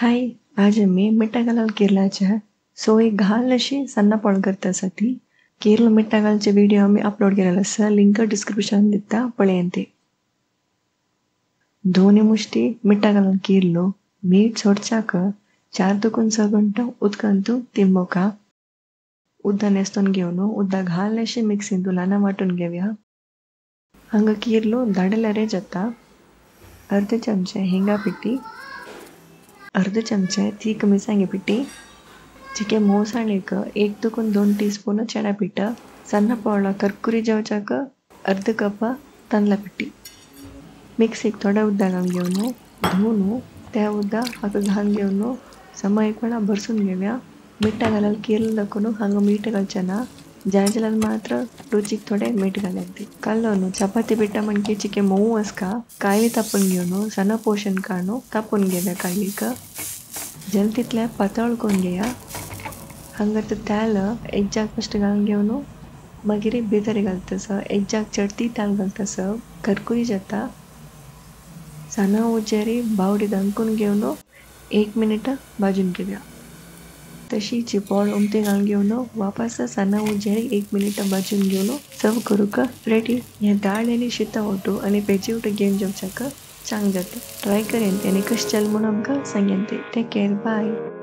हाय, आज आमी मिठा घालून केरलाच्या सो एक घाल अशी सान्नां पोळ करता आसा ती. केरळ मिठा घालचे व्हिडिओ आमी अपलोड केलेलो आसा, लिंक डिस्क्रिप्शन दिता पळयात ते. दोन मुष्टी मिठा घालून केरलो मीठ सोडचाक 4 दुकून 6 घंटा उदकांतू तिंबोका. उदक नेस्तून घेवन उदक घाल अशें मिक्सींतू ल्हान वांटून घेवया. हांगा केरलो दाडल्यार जाता. अर्द चमचे हिंगा पिठी, अर्द चमचे तीख मिरसांगे पिठी, चिके मोवसाणेक 1 दुकून 2 टीस्पून चणा पीठ, सಣ್ಣ पोळो करकुरी जावचाक अर्द कप तांदळा पिठी. मिक्सीक थोडे उदक घालून घेवन धुवन त्या उदक हाका घालून घेवन समा एक वेळा भरसून घेवया. मिठा घालून केरळ दाखोवन हांगा मीठ घालचें ना, जाय जाल्यार मात्र रुचीक थोडे मीठ घालप. कालोवन चपाती पिठा म्हणके चिके मोव आसका कायली तापून घेवन सಣ್ಣ पोर्शन काडून तापून घेवया. कायलीक जल तितलें पातळ करून घेया. हांगा तर तेल एक जाग फस्ट घालून घेवन मागीर भितर घालता, एक जाग चडती तेल घालता, करकुरी जाता. सಣ್ಣ उजेरी बावडी दामकून घेवन 1 मिनिट भाजून घेवया. तशी चिपोळ उमथी घालून घेवन वापस सಣ್ಣ उजेरी 1 मिनिट भाजून घेवन सर्व करूंक रेडी. हें दाळ आनी शिता ओटू आनी पेजी ओटू घेवन जेवच्याक चांग जाता. ट्राय करेन आनी कशें जालें म्हूण आमकां सांगेन. Take care, bye.